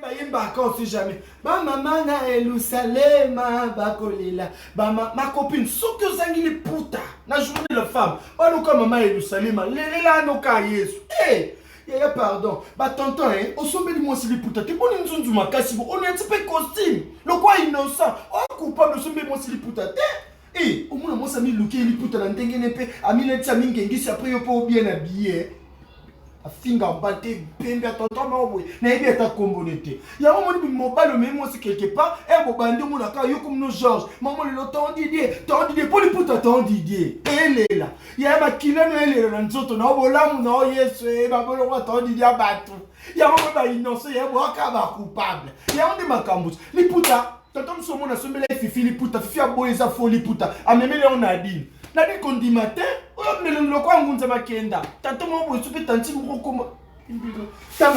Bayembaka, on sait jamais. Bamama na Yelusalema bakolela. Bama, ma copine, soki ozangi liputa na journée de la femme, baluka mama Yelusalema, lelela anoka Yesu. Eh, yaya, pardon, batonton, eh, osombeli mwasi liputa te, boni nzunzu makasi bo, oneti mpe costume lokwa innocent, ocoupable, osombeli mwasi liputa te. Eh, omona mwasi amiluki liputa na ndenge ne mpe amileti, amingengisi, après yo mpe obie na billet, afinga mba te, pembe ya tonton moko boye, nayebi ata kombone te. Yango omoni mobali omemi mwasi quelque part e bobandi, omonaka yo komino George mamo lelo, ton Didier, ton Didier, mpo liputa ton Didier elela yaya, makilano elela na nzoto na yo, bolamu na yo Yesu e baboloko ton Didier ya bato. Yango mpe bainnocent ya boaka bacoupable. Yango nde makambo liputa. Tonton mosu omona asombela ye Fifi liputa, Fifi aboyi, eza faux liputa, amemeli yango na Adine. Nadine kondima te, oyo melongi lokwa ngunza makenda. Tonton moko boye, so mpe tanti moko koma tanga.